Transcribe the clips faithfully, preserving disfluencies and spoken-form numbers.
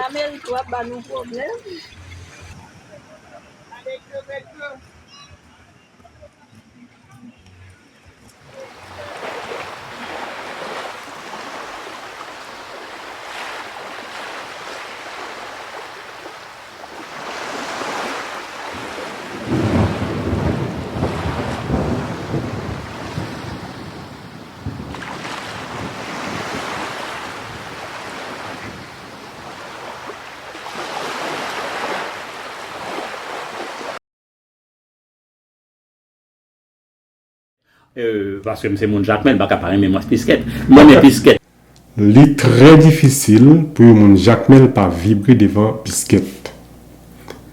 Amerik w ap ba nou pwoblèm. Euh, paske m se moun Jakmèl, m pa ka pa renmen mwens piskèt. M renmen piskèt. Li trè difisil pou yon moun Jakmèl pa vibre devan piskèt.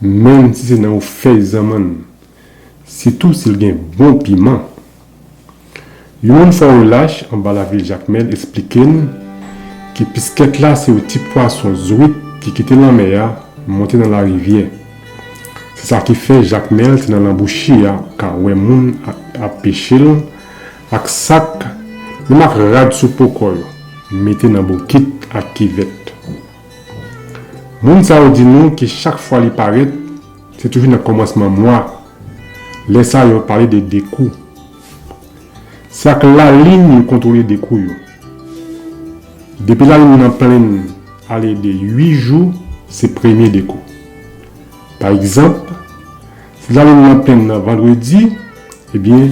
Menm si se nan yon fèy zanmann. Sitou si l gen bon piman. Yon moun Fò Relach anba lavil Jakmèl esplike n ki piskèt la se yon ti pwason zwit ki kite lanmè a monte nan larivyè. Se sa ki fè Jakmèl te nan lanbouchi a ka wè moun ap, ap peche l ak sak, menm ak rad sou po kò yo, mete nan bokit ak kivèt. Moun sa yo di nou ke chak fwa li parèt, se toujou nan kòmansman mwa. Lè sa yo pale de dekou. Se ak lalin yo kontwole dekou yo. Depi lalin nan plenn ale de uit jou, se premye dekou. Pa egzanp, si lalin nan plenn nan vandredi, ebyen,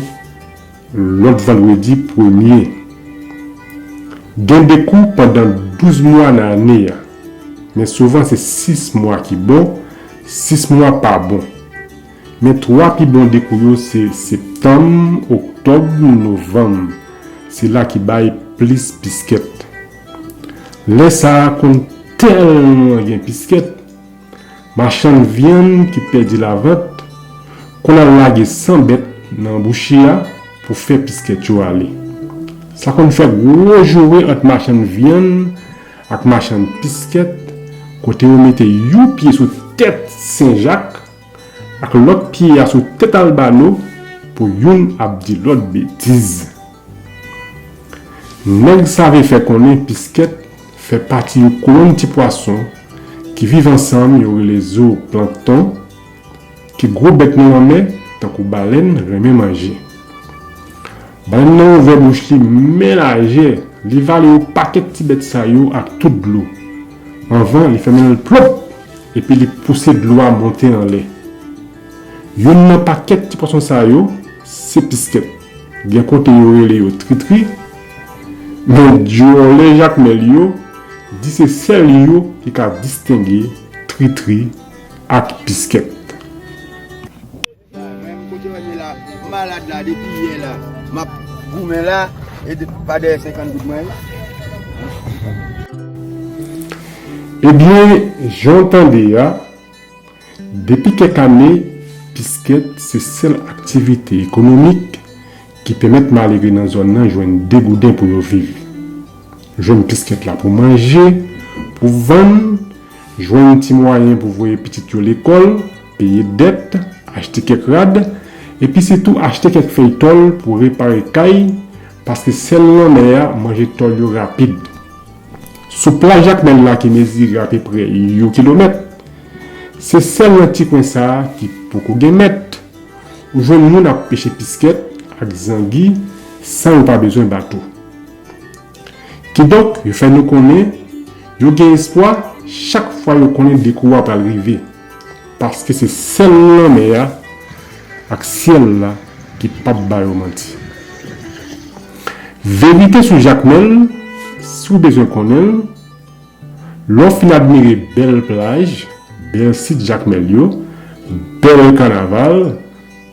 lòt vandredi premye. Gen dekou pandan douz mwa nan ane a, men souvan se sis mwa ki bon, sis mwa pa bon. Men twa pi bon dekou yo se septanm, oktòb, novanm. Se la ki bay plis piskèt. Lè sa a konn tèlman gen piskèt, machann vyann ki pèdi lavant konn al lage san bèt nan bouchi a pou fè piskèt yo ale. Sa konn fè gwo joure ant machann vyann ak machann piskèt, kote yo mete yon pye sou tèt Sen Jak ak lòt pye a sou tèt Albano pou youn ap di lòt betiz. Nèg save fè konnen piskèt fè pati yon kolonn ti pwason ki viv ansanm yo rele zooplankton, ke gwo bèt nan lanmè, tankou balèn, renmen manje. Balèn nan ouvè bouch li men lajè, li vale yon pakèt ti bèt sa yo ak tout dlo. Anvan, li fèmen l plop, epi li pouse dlo a monte anlè. Youn nan pakèt ti pwason sa yo, se piskèt. Gen kote yo rele yo tritri, men djòlè Jakmèl yo di se sèl yo ki ka distenge tritri ak piskèt. Mwen menm kote mwen ye la, m malad la depi yè la. M ap goumen la, e de, pa dèyè senkant goud mwen ye. Ebyen, jan w tande a, depi kèk ane, piskèt se sèl aktivite ekonomik ki pèmèt malere nan zòn nan jwenn de gouden pou yo viv. Jwenn piskèt la pou manje, pou vann, jwenn ti mwayen pou voye pitit yo lekòl, peye dèt, achte kèk rad, epi sitou achte kèk fèy tòl pou repare kay, paske sèl lanmè a manje tòl yo rapid. Sou plaj Jakmèl la ki mezire apeprè yon kilomèt, se sèl nan ti kwen sa a ki poko gen mèt. Ou jwenn moun ap peche piskèt ak zangi san yo pa bezwen bato. Kidonk, yo fè nou konnen yo gen espwa chak fwa yo konnen dekou a pral rive, paske se sèl lanmè a ak syèl la ki p ap ba yo manti. Verite sou Jakmèl, si w bezwen konnen l, lè w fin admire bèl plaj, bèl sit Jakmèl yo, bèl kanaval,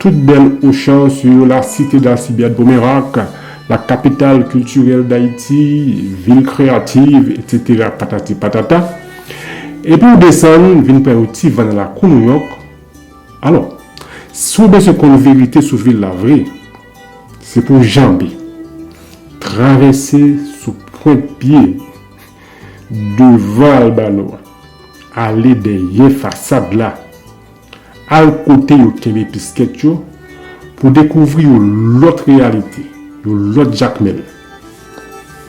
tout bèl Auchan sur la cité d'Alcibiade Pomerac, la capitale culturelle d'Haïti, ville créative, et cetera, patati patata. Epi w desann, vin pran yon ti van nan lakou Nouyòk. Alò, si w bezwen konn verite sou vil la vre, se pou w janbe, travèse sou pwent pye, devan Albano a, ale dèyè fasad la, al kote yo kenbe piskèt yo pou dekouvri yon lòt reyalite, yon lòt Jakmèl.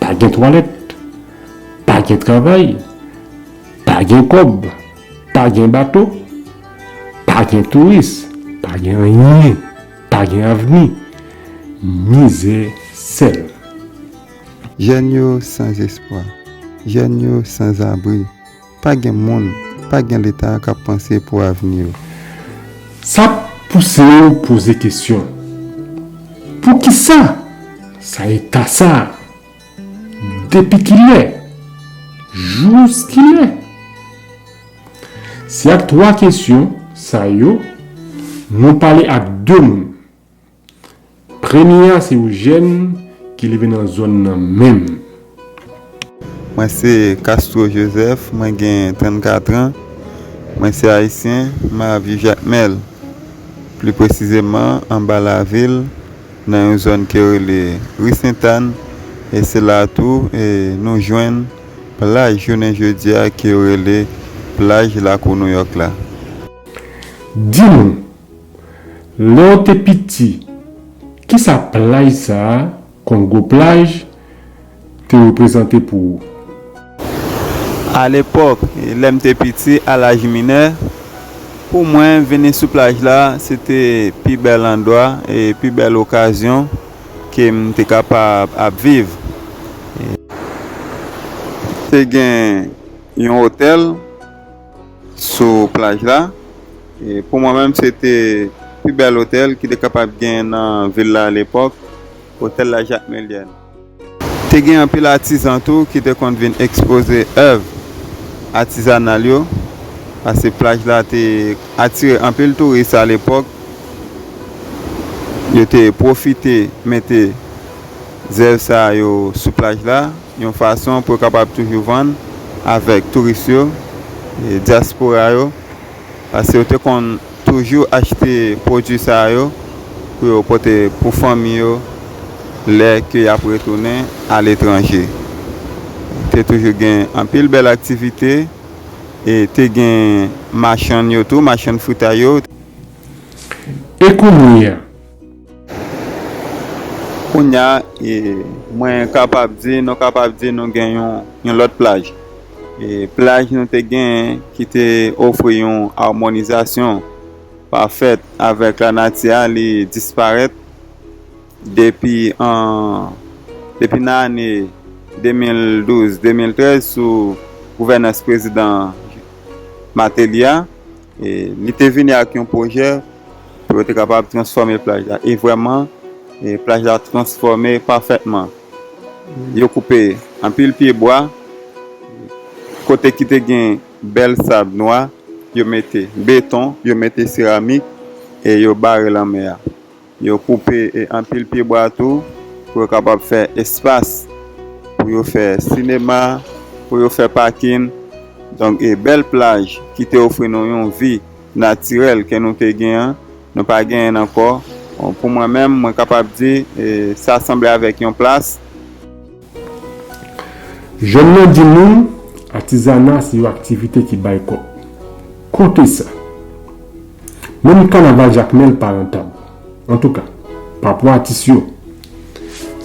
Pa gen twalèt, pa gen travay, Pa gen kòb, pa gen bato, pa gen touris, pa gen anyen, pa gen avni, mizè sèl. Jèn yo sanzespwa, jèn yo sanzabri, pa gen moun, pa gen Leta k ap panse pou avni yo. Sa ap pouse w poze kesyon, poukisa sa eta sa a? Depi kilè? Jiskilè? Se ak twa kesyon sa yo nou pale ak de moun. Premye a se yon jèn ki leve nan zòn nan menm. Mwen se Castro Joseph, mwen gen trannkat an. Mwen se ayisyen, m ap viv Jakmèl, pli presizeman anba lavil, nan yon zòn ke yo rele Ri Sentàn, e se la tou e nou jwenn plaj jounen jodi a ke yo rele plaj Lakou Nouyòk la. Di nou, lè w te piti, kisa plaj sa a, Kongo Plaj, te reprezante pou ou? Alepòk, lè m te piti, a laj minè, pou mwen, vini sou plaj la, se te pi bèl andwa e pi bèl okazyon ke m te kapab ap viv. Te gen yon otèl sou plaj la. E pou mwen menm, se te pi bèl otèl ki te kapab gen nan vil la alepòk, otèl la Jakmelyèn. Te gen anpil atizan tou ki te konn vin ekspoze èv atizanal yo, paske plaj la te atire anpil touris alepòk. Yo te pwofite mete zèv sa yo sou plaj la, yon fason pou yo kapab toujou vann avèk touris yo, e dyaspora yo, paske yo te konn toujou achte pwodui sa yo pou yo pote pou fanmi yo lè ke y ap retounen aletranje. Te toujou gen anpil bèl aktivite, e te gen machann yo tou, machann fritay yo. E kounye a? Kounye a, e, mwen kapab di, nou kapab di nou gen yon, yon lòt plaj. E plaj nou te genyen ki te ofri yon amonizasyon pafèt avèk lanati a, li disparèt depi an, depi nan ane de mil douz, de mil trèz sou gouvènans prezidan Martelly a. E li te vini ak yon pwojè pou yo te kapab transfòme plaj la. E vrèman, e plaj la transfòme pafètman. Yo koupe anpil pye bwa, kote ki te gen bèl sab nwa, yo mete beton, yo mete seramik, e yo bare lanmè a. Yo koupe, e, anpil pye bwa tou, pou yo kapab fè espas, pou yo fè sinema, pou yo fè pakin. Donk, e, bèl plaj ki te ofri nou yon vi natirèl ke nou te gen an, nou pa genyen l ankò. Bon, pou mwen menm, mwen kapab di, e, sa sanble avèk yon plas. Jèn nan di nou, atizana se yon aktivite ki bay kòb. Kote sa? Menm kanaval Jakmèl pa rantab. Antouka, pa pou atis yo,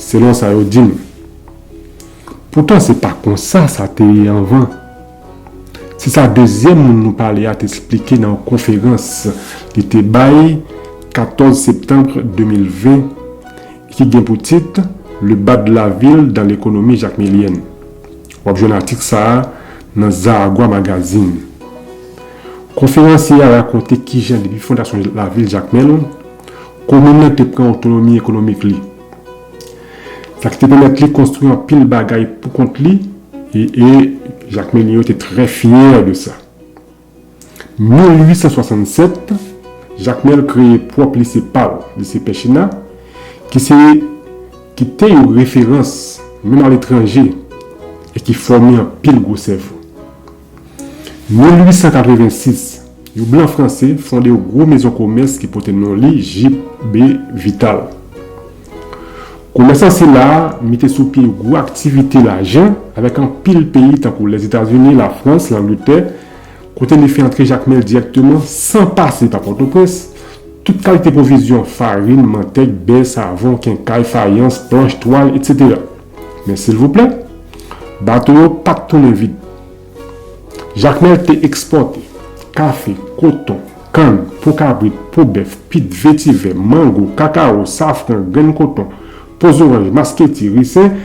selon sa yo di nou. Poutan, se pa konsa sa te ye anvan. Se sa dezyèm moun nou pale a te eksplike nan yon konferans li te bay katòz septanm de mil ven, ki gen pou tit Le bas de la ville dans l'économie jacmelienne. W ap jwenn atik sa a nan Zaragwa Magazine. Konferansye a rakonte kijan depi fondasyon lavil Jakmèl, komin nan te pran otonomi ekonomik li. Sa ki te pèmèt li konstwi anpil bagay pou kont li, e, e Jakmelyen yo te trè fyè de sa. Mil uit san swasannsèt, Jakmèl kreye pwòp lise pa l, Lise Pèchina, ki se, ki te yon referans menm aletranje e ki fòme anpil gwo sèvo. Mil uit san katrevensis, yon blan franse fonde yon gwo mezon komès ki pote non li, J B Vital. Komèsan sila a mete sou pye yon gwo aktivite lajan avèk anpil peyi tankou Lèzetazini, Lafrans, Langletè, kote li fè antre Jakmèl dirèkteman san pase pa Pòtoprens, tout kalite pwovizyon, farin, mantèg, bè, savon, kenkay, fayans, planch, twal, etsetera. Men silvouplè, bato yo pa t tounen vid. Jakmèl te ekspòte kafe, koton, kann, po kabrit, po bèf, pit, vetivè, mango, kakawo, safran, grenn koton, po zoranj, masketi, rezen,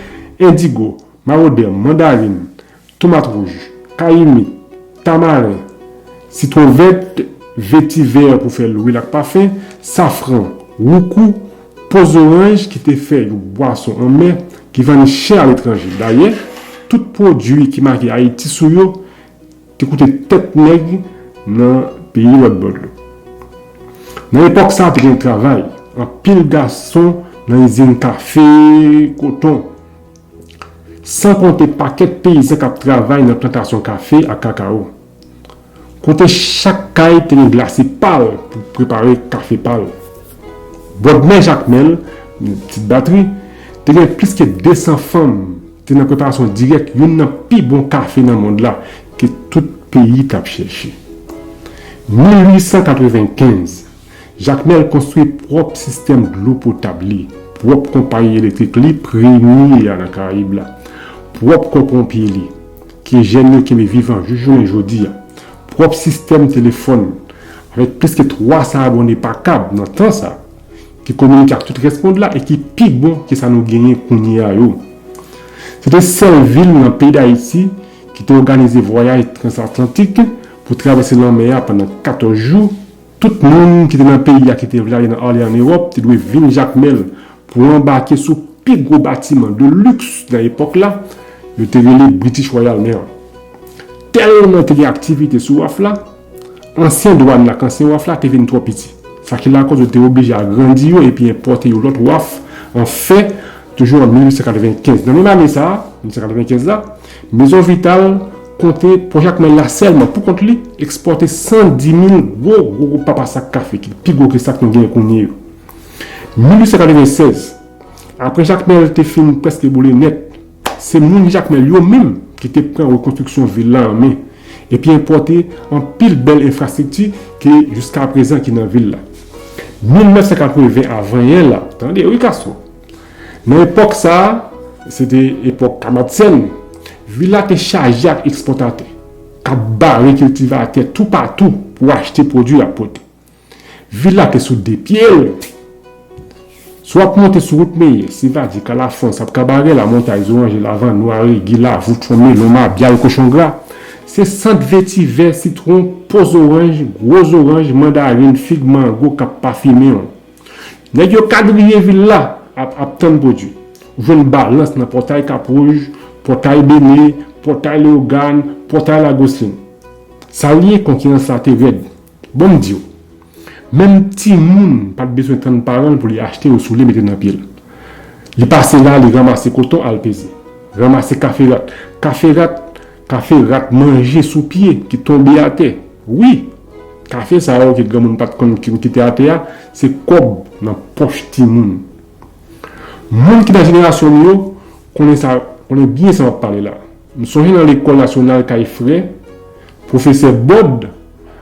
endigo, mawodè, mandarin, tomat wouj, kayimit, tamaren, sitwon vèt, vetivè pou fè lwil ak pafen, safran, woukou, po zoranj ki te fè yon bwason anmè ki vann chè aletranje. Dayè, tout pwodui ki make Ayiti sou yo te koute tèt nèg nan peyi lòtbò dlo. Nan epòk sa a, te gen travay, anpil gason nan izin kafe, koton, san konte pakèt peyizan k ap travay nan plantasyon kafe ak kakawo. Kote chak kay te gen glasi pa l pou prepare kafe pa l. Bòdmè Jakmèl, pitit Batri, te gen plis ke de san fanm te nan preparasyon dirèk youn nan pi bon kafe nan mond la ke tout peyi t ap chèche. Mil uit san katrevenkenz, Jakmèl konstwi pwòp sistèm dlo potab li, pwòp konpayi elektrik li, premye a nan Karayib la, pwòp kò ponpye li, ke jèn yo kenbe vivan jis jounen jodi a, pwòp sistèm telefòn, avèk plis ke twa san abòne pa kab nan tan sa, ki kominike ak tout rès mond la e ki pi bon ke sa nou genyen kounye a yo. Se te sèl vil nan peyi Dayiti ki te òganize vwayaj transatlantik pou travèse lanmè a pandan katòz jou. Tout moun ki te nan peyi a ki te vle ale nan, ale ann Ewòp te dwe vin Jakmèl pou anbake sou pi gwo batiman de luxe nan epòk la, yo te rele British Royal Mail. Tèlman te gen aktivite sou waf la, ansyen dwàn la ak ansyen waf la te vin twò piti. Sa ki lakòz yo te oblije agrandi yo epi enpòte yon lòt waf an fè, toujou an mil uit san katrevenkenz. Nan menm ane sa a, mil uit san katrevenkenz la, Maison Vital konte pò Jakmèl la sèlman pou kont li ekspòte san di mil gwo, gwo, gwo papa sak kafe, ki pi gwo ke sak nou genyen kounye yo. Mil uit san katrevensèz, apre Jakmèl te fin prèske boule nèt, se moun Jakmèl yo menm ki te pran rekonstriksyon vil la an men, epi enpòte anpil bèl enfrastrikti ke jiskaprezan ki nan vil la. Mil nèf san katreven avanyè la, tande wi Castro. Nan epòk sa a, se te epòk Kamatsèn, vil la te chaje ak ekspòtatè, k ap bare kiltivatè toupatou pou achte pwodui y ap pote. Vil la te sou de pye l. Si w ap monte sou wout Meyè, Sivadi, Kalafon, Sab Kabarè, Lamontay, Zoranje, Lavan, Nwari, Gila, Voutwon, Melon, Mabyal, Kochon Gra, se sant vetivè, sitwon, po zoranj, gwo zoranj, mandarin, fig, mango k ap pafimen w. Nèg yo kadriye vil la ap, ap tann pwodui. Ou jwenn balans nan pòtay Kap Wouj, pòtay Bene, pòtay Leyogàn, pòtay Lagosyen. Sa l ye, konkirans la te rèd. Bon m di w, menm timoun pa t bezwen tann paran l pou li achte oswè li mete nan pye l. Li pase la, li ranmase koton al peze. Ranmase kafe rat. Kafe rat, kafe rat manje sou pye ki tonbe atè. Wi, kafe sa yo ke granmoun pa t konn ki, kite atè a, se kòb nan pòch timoun. Moun ki nan jenerasyon m yo konnen sa, konnen byen sa m ap pale la. M sonje nan lekòl nasyonal Kay Frè, pwofesè Bòd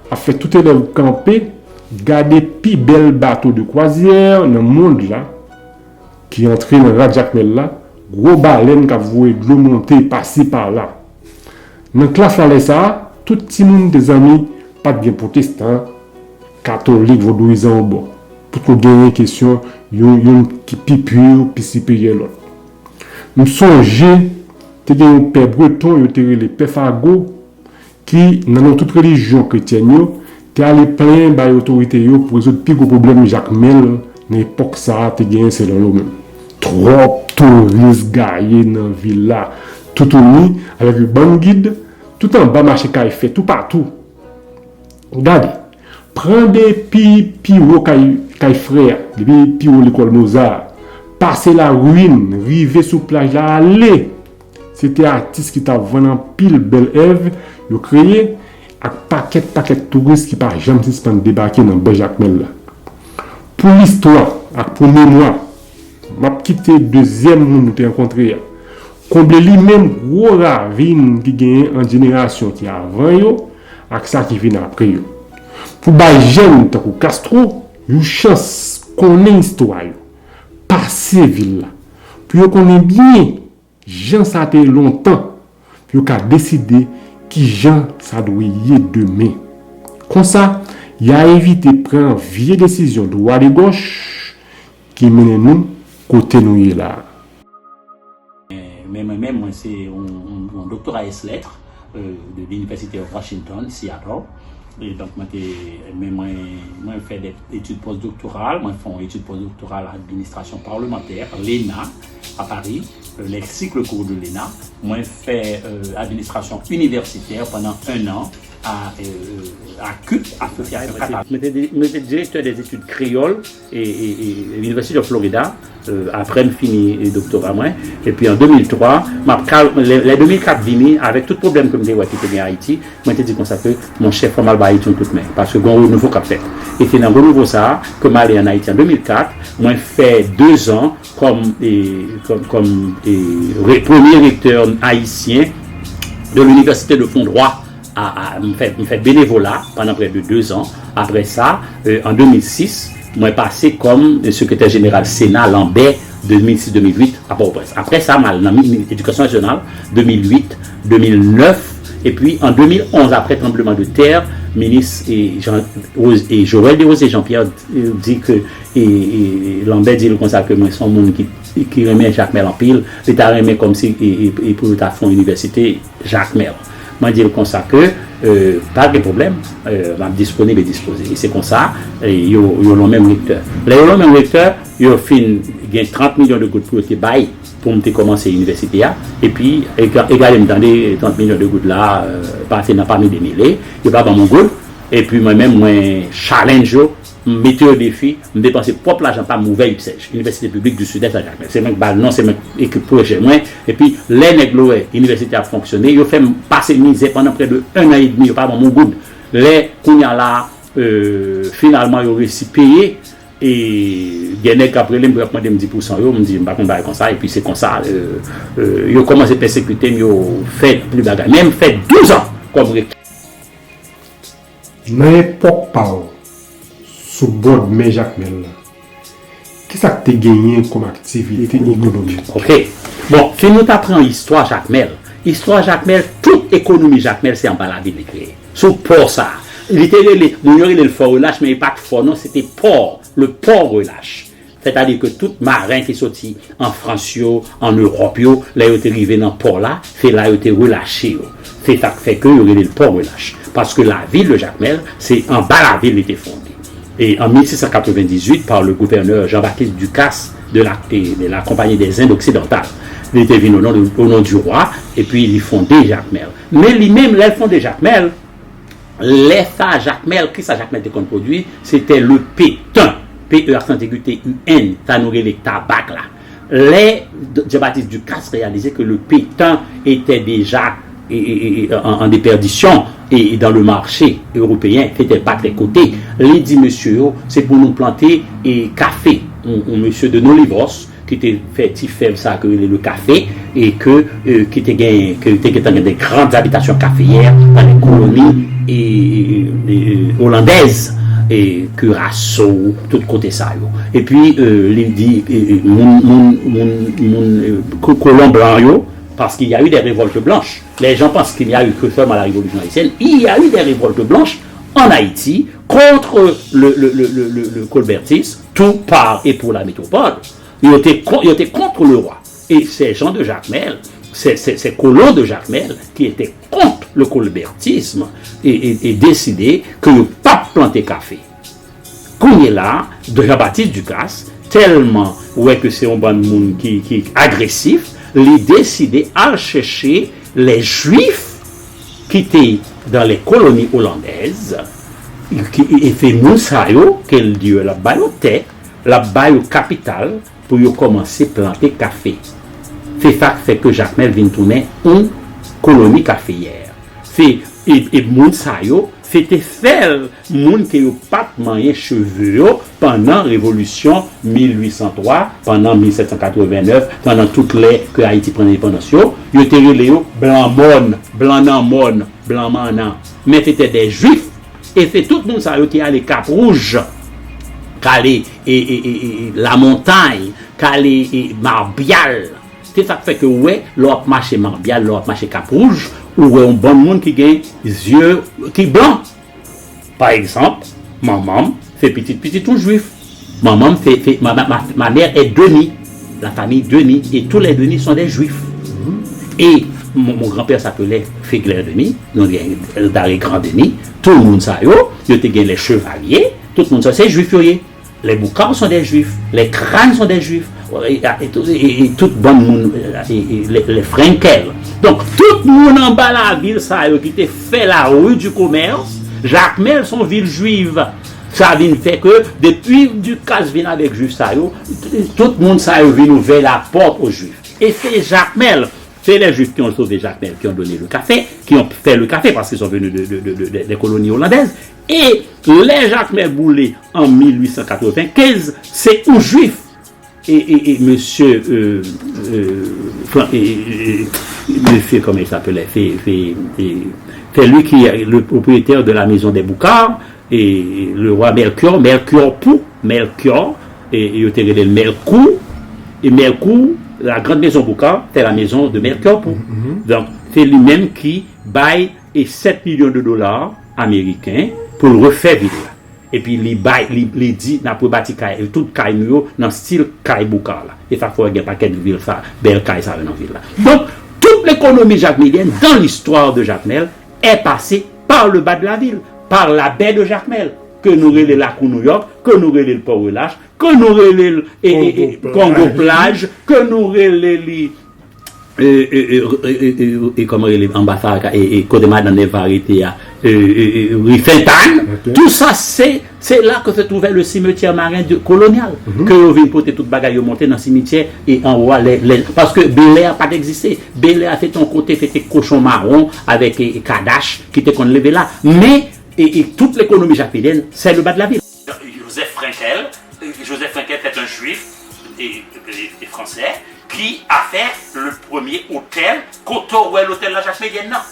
ap fè tout elèv kanpe gade pi bèl bato de kwazyè nan mond la, ki antre nan rad Jakmèl la, gwo balèn k ap voye dlo monte pasi pala. Nan klas la lè sa a, tout timoun te zanmi, pa t gen pwotestan, katolik, vodouyizan ou bò. Potko genyen kesyon youn, youn ki pi pi, pi siperyè lòt. M sonje, te gen yon pè breton yo te rele Pè Fago, ki, nan non tout relijyon kretyèn yo, te ale plenyen bay otorite yo pou rezoud pi gwo pwoblèm Jakmèl nan epòk sa a te genyen selon yo menm. Twòp touris gaye nan vil la, toutouni avèk yon bann gid, tout anba mache Kay Frè, toupatou. Gade, pran depi pi wo Kay, Kay Frè a, depi pi wo lekòl Moza a, pase Laruin, rive sou plaj la, ale! Se te atis ki t ap vann anpil bèl èv yo kreye ak pakèt pakèt touris ki pa janm sispann debake nan bè Jakmèl la. Pou listwa ak pou memwa, m ap kite dezyèm moun nou te rankontre a konble li menm gwo ravin ki genyen ant jenerasyon ki avan yo ak sa ki vin apre yo. Pou bay jèn tankou Castro yon chans konnen istwa yo, pase vil la, pou yo konnen byen jan sa te ye lontan, pou yo ka deside Kijan sa dwe ye demen. Konsa, y a evite pran vye desizyon dwat e gòch ki mennen nou kote nou ye la a. Men mwen menm, mwen se yon, yon, yon doktora ès lèt de l'Université of Washington, Seattle. E donk, mwen te, men mwen, mwen fè de etid pòsdoktoral, mwen fè yon etid pòsdoktoral administrasyon parlemantè, l'ENA, a Pari, le cycle court de l'ENA. Mwen fè administrasyon inivèsitè pandan en an a, a CUP, Asosyasyon Katavèk. Mwen te direktè dèzetid kreyòl e, e, e University of Florida. Apre m fini doktora mwen, epi an de mil twa, m ap ka, lè, lè de mil kat vini, avèk tout pwoblèm ke m te wè ki te gen Ayiti, mwen te di konsa ke, monchè, fò m al bay Ayiti yon kout men, paske gen yon renouvo k ap fèt. E se nan renouvo sa a ke m ale ann Ayiti an de mil kat, mwen fè dezan kòm, e, kòm, kòm e, re, premye rektè ayisyen de l'Université de Fondroy a, a, m fè, m fè benevola pandan prè de dezan. Apre sa, e, an de mil sis, mwen pase kòm sekretè jeneral Sena Lanbè de mil sis de mil uit a Pòtoprens. Apre sa, m al nan mi, mi, Edikasyon Nasyonal de mil uit, de mil nèf, epi an de mil onz, apre tranbleman de tè, minis e, Jean, Rose, e Joël Desrosiers Jean-Pierre di ke e, e, Lanbè di l konsa ke mwen se yon moun ki, ki renmen Jakmèl anpil, li ta renmen kòmsi e, e, e pou yo ta fè yon inivèsite Jakmèl. Mwen di l konsa ke, e, pa gen pwoblèm, e, m ap disponib e dispoze. E se konsa, e, yo, yo nonmen m rektè. Lè yo nonmen m rektè, yo fin gen trant milyon de goud pou yo te bay pou m te kòmanse inivèsite a. Epi, e, e gade m tande trant milyon de goud la, e, pase nan pami de mele, yo pa ban m yon goud. Epi mwen menm, mwen challenge yo, m mete yo defi, m depanse pwòp lajan pa m, m ouvè IPSEJ, Inivèsite Piblik di Sidès a Jakmèl. Se mwen k ba l non, se mwen k ekri pwojè mwen. Epi, lè nèg yo wè inivèsite a ap fonksyone, yo fè m pase mizè pandan prè de en an edmi, yo pa ban m yon goud. Lè, kounye a la, e, finalman, yo resi peye, e, gen nèg k ap rele m pou y ap mande m dis pousan yo, m di, m pa konn bagay konsa, epi se konsa, e, e, yo kòmanse pèsekite m, yo fè plis bagay. Men m fè douz an kòm rektè. Nan epòk pa w, sou bòdmè Jakmèl la, kisa k te genyen kòm aktivite ekonomik? Ok. Bon, si nou ta pran istwa Jakmèl, istwa Jakmèl, tout ekonomi Jakmèl se anba lavil li kreye. Sou pò sa a. Li te rele, moun yo rele l Fò Relach, men li pa t fò non, se te pò, le port Relach. Sètadi ke tout maren ki soti an Frans yo, an Ewòp yo, lè yo te rive nan pò la, se la yo te relache yo. Se sa k fè ke yo rele l pò Relach. Paske lavil de Jakmèl, se anba lavil li te fonde. E an mil sis san katrevendizuit, par le gouverneur Jean-Baptiste Ducasse de la, de la Compagnie des Indes Occidentales. Li te vin o non, o non du roi, epi li fonde Jakmèl. Men li menm, lè l fonde Jakmèl, lè sa a, Jakmèl, kisa Jakmèl te konn pwodui? Se te le pétain, P E aksan aigu T U N, sa nou rele tabak la. Lè Jean-Baptiste Ducasse réalisait que le pétain était déjà en, en déperdition et dans le marché européen, se te pa trè kote, li di mesye yo, se pou nou plante e kafe. Yon, yon mesye de Nolivos, ki te fè ti fèv sa ke rele le café, e ke, e, ki te gen, ke te gentan gen de grandes habitations caféières dans les colonies e, e, e, olandèz, e, Curaçao, tout kote sa yo. Epi, e, li di, e, e, moun, moun, moun, moun, e, ko-, kolon blan yo, parce qu'il y a eu des révoltes blanches. Les gens pensent qu'il n'y a eu que seulement la Révolution haïtienne. Il y a eu des révoltes blanches en Haïti contre le, le, le, le, le, le colbertisme, tout par et pour la métropole. Yo te, yo te kont le rwa. E se jan de Jakmèl, se, se, se kolon de Jakmèl ki te kont le colbertisme e, e, e deside ke yo p ap plante kafe. Kounye la, Jean-Baptiste Ducasse tèlman wè ke se yon bann moun ki, ki agresif, li deside al chèche lè jwif ki te dans les colonies hollandaises, ki, e se moun sa yo ke l di yo l ap ba yo tè, l ap ba yo kapital pou yo kòmanse plante kafe. Se sa k fè ke Jakmèl vin tounen yon koloni kafeyè. Se, e, e moun sa yo, se te sèl moun ke yo pa t manyen cheve yo pandan revolisyon mil uit san twa, pandan mil sèt san katrevennnèf, pandan tout lè ke Ayiti pran lendepandans yo, yo te rele yo blan mòn, blan nan mòn, blan mannan. Men se te de jwif. E se tout moun sa yo ki ale Kap Wouj, k ale e, e, e, e, e, Lamontay, k ale e, Mabyal. Se sa k fè ke w wè, lè w ap mache Mabyal, lè w ap mache Kap Wouj, ou wè yon bann moun ki gen zye ki blan. Pa egzanp, manman m se pitit pitit yon jwif. Manman m se, se ma, ma, ma, ma mère est Denis, la famille Denis, et tous les Denis sont des juifs. Et mon, mon grand-père s'appelait Fegler Denis, nou gen Daré Grand Denis, tout moun sa yo, yo te gen les chevaliers, tout moun sa se jwif yo ye. Les Boucard sont des juifs, les Crane sont des juifs, et, et, et, et tout bann moun, et, et les, les Frenkel. Donk, tout moun anba lavil sa yo ki te fè la rue du commerce, Jakmèl se yon vil jwiv. Sa vin fè ke depi Ducasse vin avèk jwif sa yo, tout moun sa yo vin ouvè la porte aux juifs. Et c'est Jakmèl, c'est les Juifs qui ont sauvé Jakmèl, qui ont donné le café, qui ont fait le café parce qu'ils sont venus de, de, de, de, des colonies hollandaises. Et lè Jakmèl boule an mil uit san katrevenkenz, se yon jwif, e, e, e mesye, e, e, Fran- e, e, e, mesye, comment il s'appelait, c'est, c'est, c'est, c'est lui qui est le propriétaire de la maison des Boucard, e le roi Melchior, Melchior Pou, Melchior, e yo te rele l Melkou, e Melkou, la grande maison Boucard, c'est la maison de Melchior Pou. Donk, se li menm ki bay e sèt milyon de dola ameriken pou l refè vil la. Epi li bay, li, li di, n ap rebati kay, tout kay nou yo nan stil kay Boucard la. E sa fè w gen pakèt vil sa, bèl kay sa yo nan vil la. Donk, toute l'économie jacmelienne dans l'histoire de Jacmel est passée par le bas de la ville, par la baie de Jacmel, ke nou rele Lakou Nouyòk, ke nou rele l Pò Relache, ke nou rele l e, e, e, Kongo Plaj, ke nou rele li e, e, e, e, e, e, e kòman rele anba sa, e, e, kote madan Nèva rete a, e, e, e, ri Sentàn. Tout sa se, se la ke se trouvè le cimetière marin de, colonial, ke yo vin pote tout bagay yo monte nan simityè e anwo a, lè, lè, paske Bel Air pa t egziste. Bel Air se te yon kote, se te kochon mawon avèk e, e kadach ki te konn leve la. Men e, e tout l'économie jacmelienne, c'est le bas de la ville. Joseph Frenkel, Joseph Frenkel était un juif et, et, et français qui a fait le premier hôtel kote w wè lotèl la Jacmelienne nan.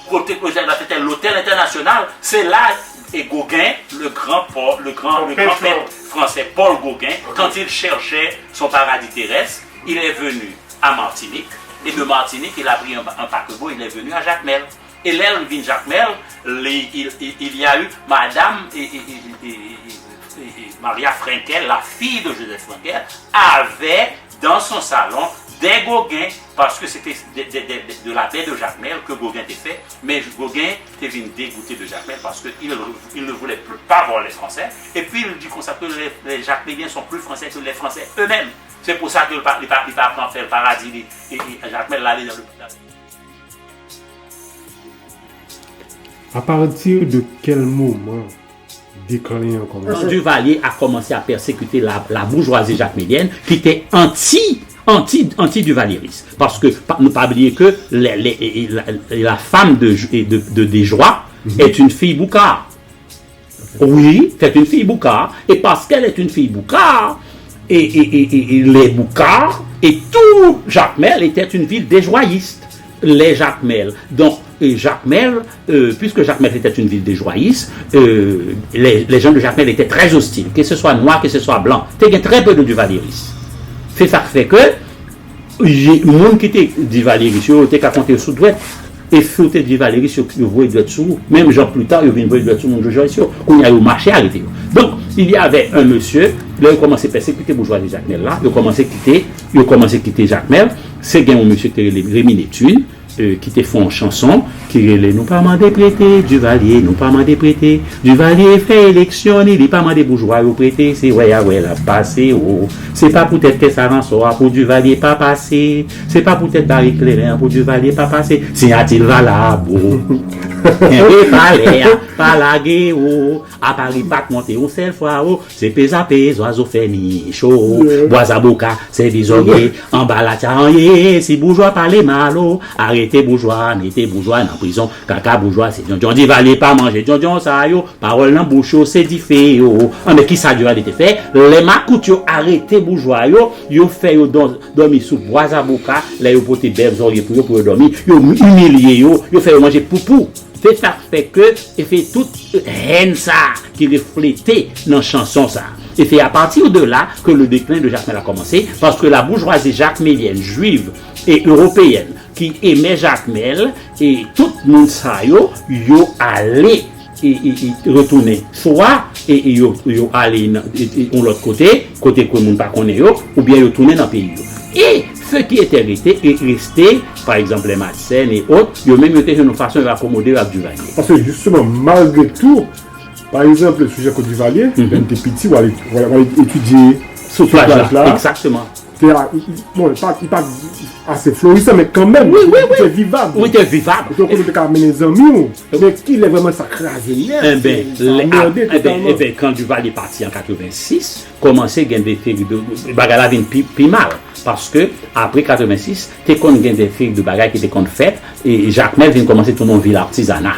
Kote lotèl la, c'était l'hôtel international. C'est là et Gauguin, le grand port, le grand, le grand peintre français Paul Gauguin, quand il cherchait son paradis terrestre, il est venu à Martinique et de Martinique, il a pris un, un paquebot, il est venu à Jacmel. Et là, il vient Jacmel, il, il, il, il y a eu Madame et, et, et, et, et, et, et Maria Frenkel, la fille de Joseph Frenkel, avait dans son salon des Gauguin, parce que c'était de, de, de, de, de la baie de Jacmel que Gauguin était fait, mais Gauguin était venu dégoûté de Jacmel parce qu'il il ne voulait plus, pas voir les Français. Et puis il dit comme ça que les, les Jacmeliens sont plus français que les Français eux-mêmes. C'est pour ça que le, il, il, il pas fait le paradis, il, il, il, Jacmel là, dans le Apati de kèl moman deklen an kòmanse? Quand Duvalier a commencé à persécuter la, la bourgeoisie jacmelienne, qui était anti, anti, anti-duvalieriste. Parce que, pa- ne pas oublier que les- les- et- et la, et la femme de, de, de Desjoie est une fille Boucard. Oui, c'est une fille Boucard. Et parce qu'elle est une fille Boucard, et, et, et, et, et les Boucards, et tout Jacmel était une ville déjoyiste. Les Jacmel. Donc, et Jacmel, euh, puisque Jacmel était une ville déjoyiste, euh, les, les gens de Jacmel étaient très hostiles, que ce soit noir, que ce soit blanc. Te gen très peu de duvalieristes. C'est ça qui fait que Moun ki te divalyeris yo, yo te ka konte yo sou dwèt. E si w te divalyeris, yo, yo voye dwèt sou ou. Menm jan pita, yo vin voye dwèt sou moun Jojo yo. Kounye a, yo mache arete yo. Donk, il y avait un monsieur, lè yo kòmanse pèsekite boujwazi Jakmèl la, yo kòmanse kite, yo kòmanse kite Jakmèl, se gen yon mesye ki te rele Remi Neptune, euh, ki te fè yon chanson ki rele Nou pa mande prete, Divalye, nou pa mande prete. Divalye fè eleksyon li, li pa mande boujwa yo prete, se wè a wè l ap pase o. Se pa poutèt kè sa ransò a pou Divalye pa pase. Se pa poutèt bari kleren an pou Divalye pa pase. Siyati l valab o. Kenbe palè a, pa lage o. Apa li pa t monte yon sèl fwa o. Se pe zape, zwazo fè nich o. Bwa zaboka, sèvi zòrye. Anba latya an ye, si boujwa pale mal o. Arete boujwa, mete boujwa nan prizon. Kaka boujwa, se djondjon. Divalye pa manje djondjon sa yo. Pawòl nan bouch yo se dife yo. Anben kisa Divalye te fè? Lè makout yo arete boujwa yo, yo fè yo dò- dòmi sou bwa zaboka, lè yo pote bèf zòrye pou yo, pou yo dòmi, yo imilye yo, yo fè yo manje poupou. Se sa k fè ke, e se tout hèn sa a ki reflete nan chanson sa a. Et c'est à partir de là que le déclin de Jacmel a commencé, parce que la bourgeoisie jacmélienne, juive et européenne, ki Emè Jakmèl, e tout moun sa yo, yo ale, e, e, e, retounen. Swa, e, e, yo, yo ale nan, e, e, yon lòt kote, kote ke moun pa konnen yo, oubyen yo tounen nan peyi yo. E ceux qui étaient restés, e reste, pa egzanp, les Madsen e ot, yo menm yo te jwenn yon fason yo akomode yo ak Duvalier. Paske jisteman, malgre tou, pa egzanp, sou Jean-Claude Duvalier, lè m te piti, w ale, w ale, w ale etidye sou plaj la, egzakteman. Te a, i, i, bon, li pa, li pa ase florisan, men kanmenm, wi, wi, li te vivab. Wi, te vivab. Ou te konnen ou te ka mennen zanmi w, men kilè vrèman sa kraze nèt, sa mède totalman. Enben, enben, kan Duvalier pati an katrevensis, kòmanse gen de feri de, bagay la vin pi, pi mal. Paske, apre katrevensis, te konn gen de feri de bagay ki te konn fèt, e Jakmèl vin kòmanse tounen yon vil atizana.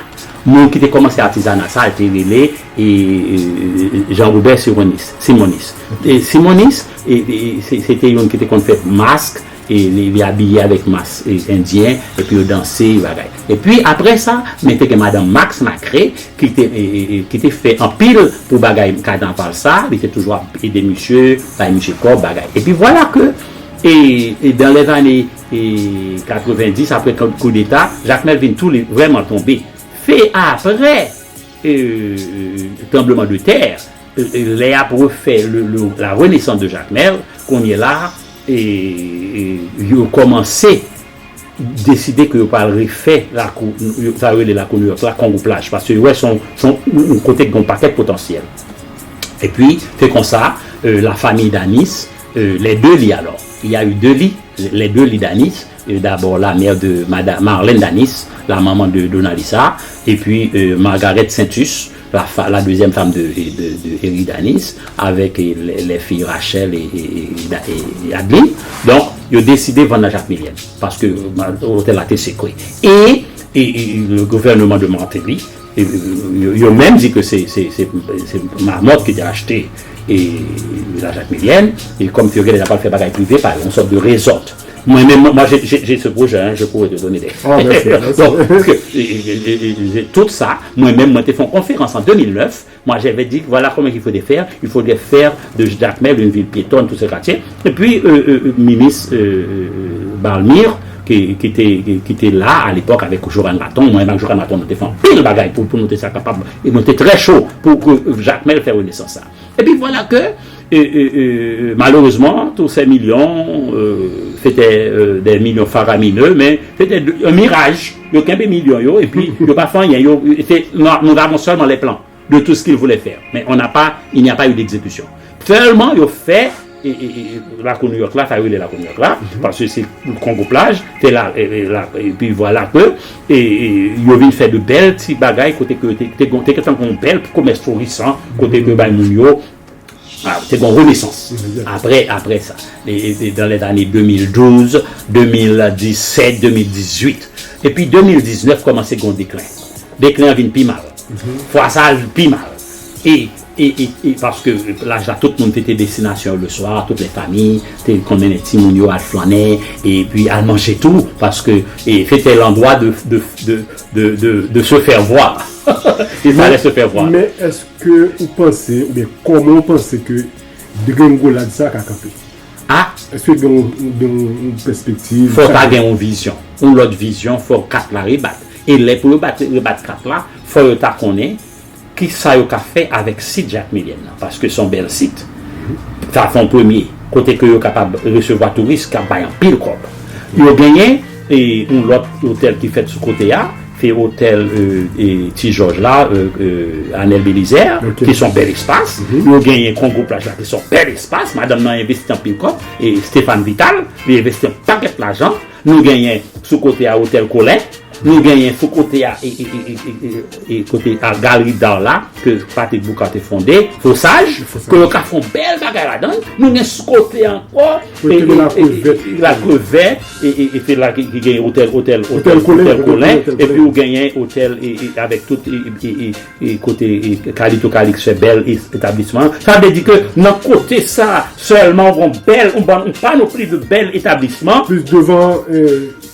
Moun ki te kòmanse atizana sa, te rele, e, e, Jean Robert Simonis. Simonis. E Simonis, e, e, se, se te youn ki te konn fè mask, e li, li abiye avèk mask, e, endyen, epi yo danse, bagay. Epi apre sa, men te gen madanm Max Macré, ki te, e, e, e, ki te fè anpil pou bagay kanaval sa, li te toujou ap ede misye, bay misye kòb, bagay. Epi vwala ke, e, e, dans les années, e, katrevendis, apre koudeta, Jakmèl vin tou li vrèman tonbe. Se apre, e, tranbleman de tè, e, e, lè y ap refè le, le, la renaissance de Jakmèl, kounye la, e, e, yo kòmanse deside ke yo pral refè lakou, yo, sa yo rele lakou Nouyòk la, Congo Plage, paske yo wè se yon, se yon, yon kote ki gen yon pakèt potansyèl. Epi, se konsa, e, la famille Danis, e, les deux Ly alors, il y a eu deux Ly, les deux Ly Danis, e, d'abord la mère de Madame Marlène Danis, la maman de Donalisa, et puis, e, Margaret Saintus, la, fa- la deuxième femme de, de, de Eric Danis, avec, e, les, les filles Rachel et, et, et, et Adeline. Donk, yo deside vann nan Jakmelyèn, paske, e, otèl la te sekwe. E, e, e le gouvernement de Martelly, e, e, yo, yo menm di ke se, se, se, se Marmot ki te achte, e, la Jakmelyèn, e kòm Turgenev ta pral fè bagay prive pa yo, yon sòt de resort. Mwen menm, moi, j'ai, j'ai, j'ai ce projet, hein, je pourrais te donner des. Ah, merci, merci. Bon, paske, e, e, e, e, e, tout sa, mwen menm, mwen te fè yon konferans an de mil nèf, moi, j'avais dit, voilà comment il faudrait faire, il faudrait faire de Jacmel une ville piétonne, tout ce quartier. Et puis, euh, euh, euh, minis, euh, euh, Balmir, ki, ki te, ki, ki te la a lepòk avèk Joran Maton, mwen menm ak Joran Maton, nou te fè anpil bagay pou, pou nou te sa kapab, e nou te trè cho pou ke Jacmel fè renesans sa. Epi vwala ke, e, e, e, malerezman, tous ces millions, euh, c'était, euh, des millions faramineux, mais c'était de- un mirage. Yo kenbe milyon yo, epi yo pa fè anyen. Yo, se, non, nous avons seulement les plans de tout ce qu'ils voulaient faire. Mais on n'a pas, il n'y a pas eu d'exécution. Sèlman, yo fè, e, e, e, lakou Nouyòk la, sa yo rele lakou Nouyòk la, paske se Kongo Plaj, se la, e, e, la, epi vwala ke, e, e, yo vin fè de bèl ti bagay, kote ke te, te, te, te gen yon bèl komès florisan, kote ke bay moun yo, a, te gen yon renesans. Apre, apre sa, e, e, e, dans les années deux mille douze, deux mille dix-sept, deux mille dix-huit. Epi de mil diznèf kòmanse gen yon deklen. Deklen an vin pi mal. Fwa sa a, l pi mal. E, e, e, e paske laj la, tout moun te, te destinasyon le swa, tout les familles, te konn mennen timoun yo al flannen, epi al manje tou, paske, e, c'était l'endroit de, de, de, de, de, de se faire voir. Il fallait se faire voir. Men, men èske ou panse, oubyen kòman ou panse ke degrengolad sa ka kanpe? A, èske gen yon, gen yon pèspektiv? Fò ta gen yon vizyon. Yon lòt vizyon, fò kat la rebat. E lè pou yo bat, rebat kat la, fò yo ta konnen kisa yo ka fè avèk sit Jacmelian nan. Paske se yon bèl sit. Sa fè yon premye kote ke yo kapab resevwa touris k ap bay anpil kòb. Yo genyen, e, yon lòt otèl ki fèt sou kote a, se otèl, e, e, Ti Jòj la, e, e, Anèl Belizaire, ki se yon bèl espas. Yo genyen Kongo Plaj la, ki se yon bèl espas. Madanm nan envesti anpil kòb. E Stéphane Vital, li envesti yon pakèt lajan. Nou genyen sou kote a otèl Colin. Nou genyen sou kote a, e, e, e, e, e, e kote a Galerie d'Art la, ke Patrick Boucard te fonde, Fosaj, ke yo ka fè yon bèl bagay ladan. Nou gen sou kote ankò, e, e, e, e, La Crevette, e, e, e se la ki, ki gen otèl, otèl, otèl, otèl Colin, epi ou genyen otèl, e, e, avèk tout, e, e, e, e, e kote, e, Carlito Calix fè bèl e- etablisman. Sa vle di ke nan kote sa sèlman, ou gen bèl, yon bann, yon panopli de bèl etablisman. Plis devan, e,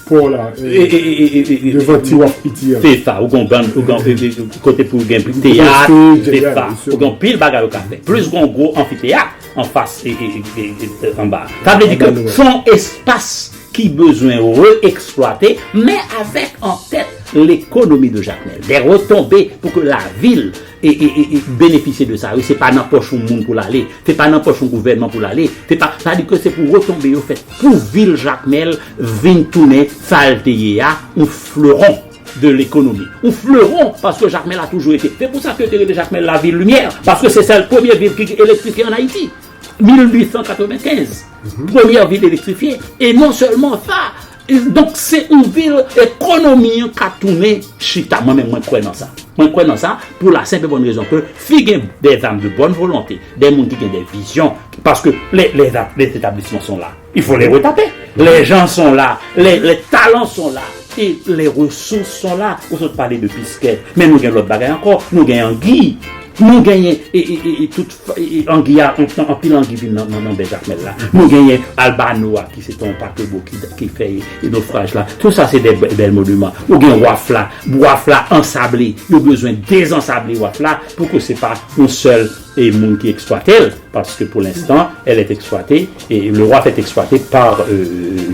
pò la, e, e, e, e, e, e, devan ti waf piti a. Se sa, ou gen bann, ou gen, e, e, kote pou gen teyat, se sa, ou gen pil bagay ou ka fè. Plis gen gwo anfiteyat anfas, e, e, e, e, e, anba. Sa vle di ke se yon espas ki bezwen re-eksplwate, men avèk an tèt l'économie de Jakmèl. Des retombées pour que la ville e, e, e, e benefisye de sa. Wi, se pa nan pòch yon moun pou l ale, se pa nan pòch yon gouvènman pou l ale, se pa, sa di ke se pou retonbe yo fèt pou vil Jakmèl vin tounen sa l te ye a, yon fleuron de l'économie. Yon fleuron, paske Jakmèl a toujou ete. Se pou sa ke yo te rele Jakmèl la ville lumière, paske se sèl premye vil ki elektrifye an Ayiti. Mil uit san katrevenkenz, premyè vil elektrifye. E non sèlman sa, e donk se yon vil ekonomi an ka tounen chita. Mwen menm, mwen kwè nan sa. Mwen kwè nan sa pou la senp e bòn rezon ke si gen des âmes de bonne volonté, des moun ki gen des visions, paske les, les, les établissements sont là, il faut les retaper. Les gens sont là, les, les talents sont là, et les ressources sont là. Ou sot pale de piskèt, men nou gen lòt bagay ankò. Nou gen angi, nou genyen e, e, e, e tout, e, e, angi a, anpil angi vin nan, nan, nan bè Jakmèl la. Nou genyen Albano a, ki se te yon pakebo ki, ki fè e, e nofraj la. Tout sa se de bèl moniman. Ou gen waf la, waf la ansable. Yo bezwen dezansable waf la pou ke se pa yon sèl e moun ki eksplwate l, paske pou lenstan, elle est exploitée, et le waf est exploité par euh,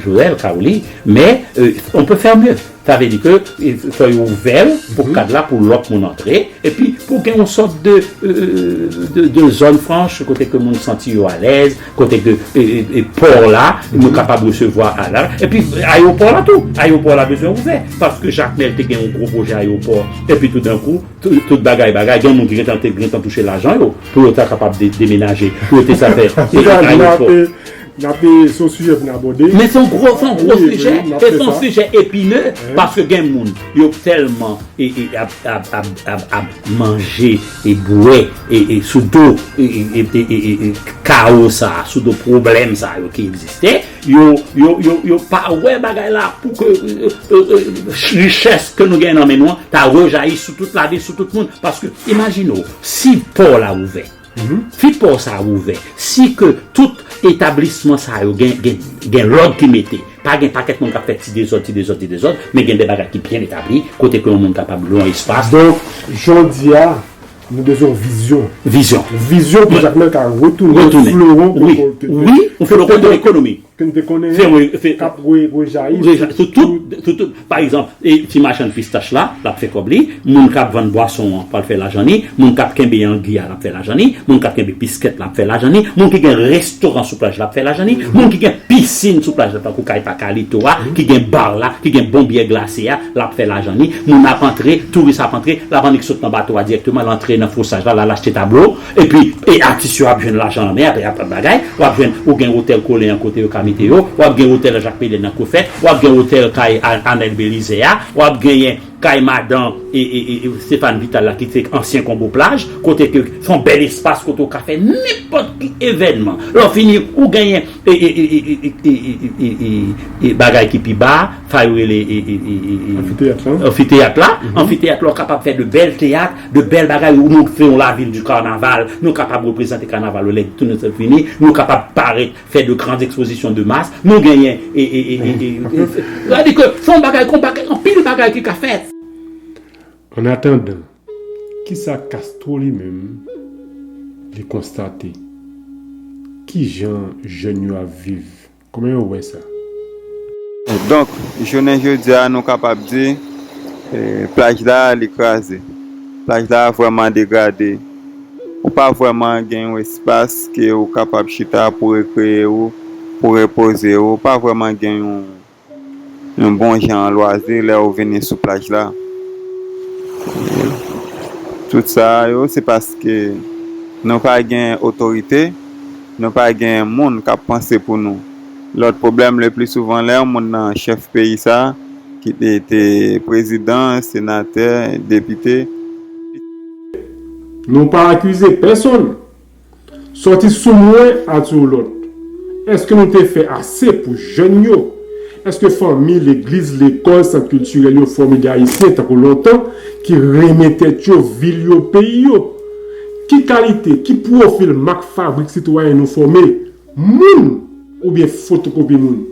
Joël Kaouli, mais euh, on peut faire mieux. Sa vle di ke e, fò yo ouvè l pou kad la, pou lòt moun antre, epi pou gen yon sòt de, euh, de, de zòn franch kote ke moun santi yo alèz, kote ke e, e, e pò la, nou kapab resevwa a la. Epi ayewopò la tou, ayewopò la bezwen ouvè, paske Jakmèl te gen yon gwo pwojè ayewopò, epi toudenkou, tout, tout bagay, bagay, gen moun ki gentan, te gentan touche lajan yo, pou yo ta kapab de, demenaje, pou yo te sa fè e, ayewopò. N ap, se yon sijè pou n abòde. Men se yon gwo, se yon gwo sijè, e se yon sijè epine, paske gen moun, yo tèlman e, e, ap, ap, ap, ap, ap manje e bwè e, e sou do e, e, e, e, e, e kawo sa, sou do pwoblèm sa yo ki egziste, yo, yo, yo, yo pa wè bagay la pou ke e, e, e, richès ke nou gen nan men nou an ta rejayi sou tout lavi, sou tout moun. Paske, imajine w, si pò la ouvè, si pò sa ouvè, si ke tout etablisman sa yo gen, gen, gen lòd ki mete, pa gen pakèt moun k ap fè ti dezòd, ti dezòd, ti dezòd, men gen de bagay ki byen etabli, kote ke yon moun kapab lwe yon espas. Donk, jodi a, nou bezwen yon vizyon. Vizyon. Vizyon pou Jakmèl ka retounen yon fleuron wi, wi, yon fleuron de lekonomi. Ke n te konnen, k ap re, rejayi sou tout, sou tout. Pa egzanp, e ti machann pistach la, l ap fè kòb li, moun k ap vann bwason an pral fè lajan li, moun k ap kenbe angi a, l ap fè lajan li, moun k ap kenbe piskèt la ap fè lajan li, moun ki gen restoran sou plaj la ap fè lajan li, moun ki gen pisin sou plaj la, tankou kay pa Kalito a, ki gen bar la, ki gen bon byè glase a, l ap fè lajan li, moun ap antre, touris ap antre, l ap annik sot nan bato a dirèkteman, l antre nan Fosaj la, l al achte tablo, epi e atis yo ap jwenn lajan nan men, ap, ap bagay, w ap jwenn, ou gen otèl Kolen an kote yo ka mete yo, w ap gen otèl Jak Melen nan Kofèt, w ap gen otèl kay Anèl Belizè a, w ap genyen kay madan e, e, e, e Stéphane Vital la ki se ansyen Kongo Plaj, kote ke se yon bèl espas kote w ka fè nenpòt ki evènman. Lè w fini, ou genyen e, e, e, e, e, e, e, e, e, e bagay ki pi ba, sa yo rele e, e, e, e, e, anfiteyat la. Anfiteyat la. Anfiteyat la, w kapab fè de bèl teyat, de bèl bagay, ou nou fè yon lavil di kanaval, nou kapab reprezante kanaval yo lè tout nou fini, nou kapab parèt fè de grandes expositions de masse, nou genyen e, e, e, e, e, e, sa di ke se yon bagay, kon bagay, anpil bagay ki ka fèt. An atandan, kisa Castro li menm li konstate? Kijan jèn yo ap viv? Kòman yo wè sa? Donk, jounen jodi a, nou kapab di, eh, plaj la, li kraze. Plaj la vrèman degrade. Ou pa vrèman gen yon espas ke ou kapab chita pou rekreye ou, pou repoze ou. Ou pa vrèman gen yon, yon bon jan lwazi lè ou vini sou plaj la. Tout sa yo, se paske nou pa gen otorite, nou pa gen moun k ap panse pou nou. Lòt pwoblèm, le pli souvan, lè yon moun nan chèf peyi sa, ki te, te prezidan, senatè, depite. Nou pa akize pèsonn. Sòti sou mwen, al sou lòt. Èske nou te fè ase pou jèn yo? Èske fanmi, legliz, lekòl, sant kiltirèl yo fòme de Ayisyen tankou lontan ki renmen tèt yo, vil yo, peyi yo? Ki kalite, ki pwofil mak fabrik sitwayen nou fòme? Moun oubyen fotokopi moun?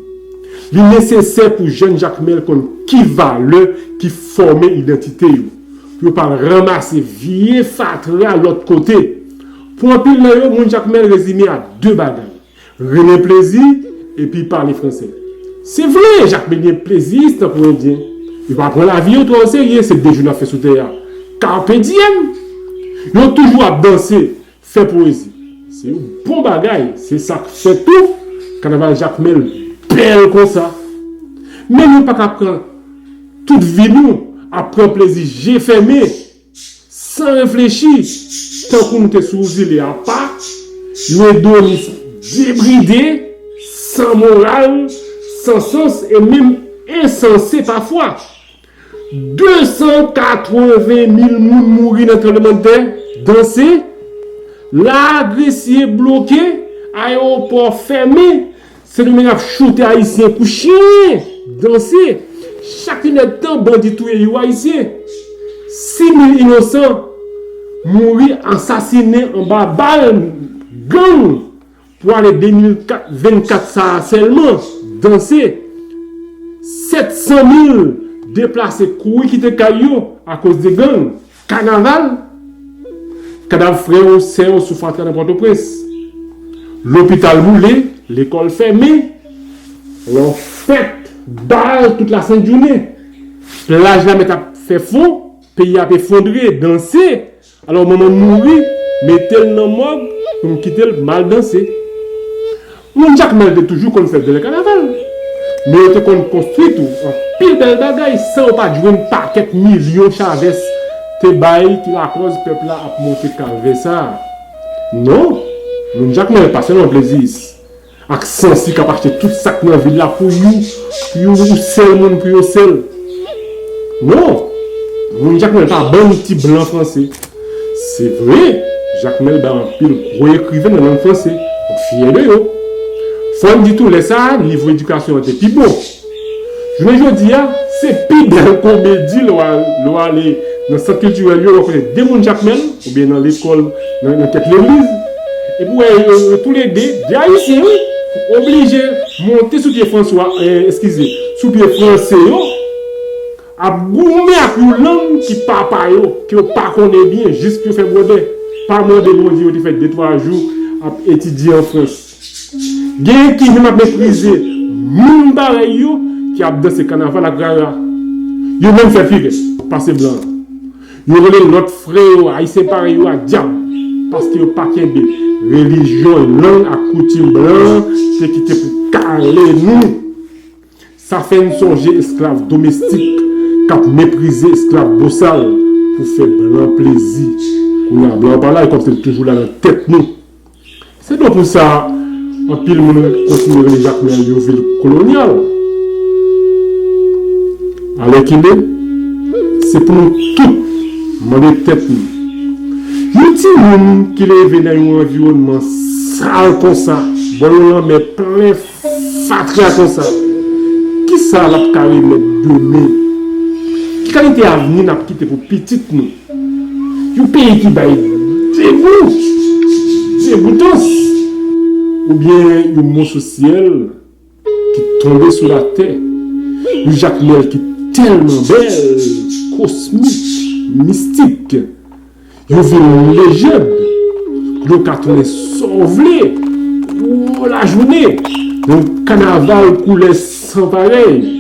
Li nesesè pou jèn Jakmèl konn ki valè ki fòme idantite yo, pou yo pa al ranmase vye fatra lòt kote. Pou anpil nan yo, moun Jakmèl rezime a de bagay, renmen plezi epi pale fransè. Se vre, Jakmèl gen pleziyis tankou Endyen. Yo pa pran lavi yo twò oserye, se de jou n ap fè sou tè a. Carpe diem! Yo toujou ap danse, fè pwezi. Se yon bon bagay, se sa k fè tou kanaval Jakmèl bèl konsa. Men nou pa ka pran tout vi nou ap pran plezi je fèmen, san reflechi, tankou nou te sou zile apa, yon edonis debride, san moral, san sans e menm ensanse pafwa. De san katreven mil moun mouri nan tranblemanntè, danse, Lagresye bloke, ayewopò fèmen, Sendomeng ap choute Ayisyen kou chen, danse. Chak inèdtan bandi touye yon Ayisyen. Sis mil inosan mouri asasinen anba bal gang pou ane de mil vennkat sa a sèlman, danse. Sèt san mil deplase kouri kite kay yo akoz de gang. Kanaval, kadav frè w, sè w sou fatra nan Pòtoprens. Lopital boule, lekòl fèmen, lanfèt bal tout lasent jounen. Plaj la mèt ap fè fon, peyi ap efondre, danse. Alò manman m mouri, mete l nan mòg pou m kite l m al danse. Moun Jakmèl te toujou konn fè bèl kanaval. Men yo te konn konstwi tou anpil bèl bagay san yo pa t jwenn pakèt milyon Chavès te bay ki lakòz pèp la ap monte kalvè sa a. Non, moun Jakmèl pa sèlman pleziyis ak sansi k ap achte tout sa k nan vil la pou yon, pou yon sèl moun, pou yon sèl. Non, moun Jakmèl pa bann ti blan franse. Se vre, Jakmèl bay anpil gwo ekriven nan lang franse. M fyè de yo. Fò n di tou, lè sa a, nivo edikasyon an te pi bon. Jounen jodi a, se pi bèl komedi lè w al-, lè w ale nan sant kiltirèl yo, w ap konnen de moun Jakmèl, oubyen nan lekòl, nan, nan kèk legliz. Epi w wè yo, yo toulede, de Ayisyen, wi, oblije monte sou pye Franswa, eh, eskize, sou pye franse yo, ap goumen ak yon lang ki pa pa yo, ke yo pa konnen byen, jis pou yo fè bwòdè. Pa mande Bondye yo te fè de twa jou ap etidye an Frans. Genyen ki menm ap meprize moun parèy yo ki ap danse kanaval ak rara. Yo menm fè pi rèd pase blan an. Yo rele lòt frè yo, Ayisyen parèy yo a dyab, paske yo pa kenbe relijyon, lang ak koutim blan an te kite pou kale nou. Sa fè n sonje esklav domestik k ap meprize esklav bosal pou fè blan plezi. Kounye a, blan an pa la, e kòmsi l toujou la nan tèt nou. Se donk pou sa, anpil moun kontinye rele Jakmèl yon vil kolonyal. Alèkile, se pou nou tout mande tèt nou, yon timoun ki leve nan yon anviwònman sal konsa, bò yon lanmè plen fatra konsa, kisa l ap ka remèt demen? Ki kalite avni n ap kite pou pitit nou? Yon peyi ki bay degou, degoutans, oubyen yon moso syèl ki tonbe sou latè, yon Jakmèl ki tèlman bèl, kosmik, mistik, yon vil lejann, kote w ka tounen sa w vle, gwo lajounen, yon kanaval koulè san parèy.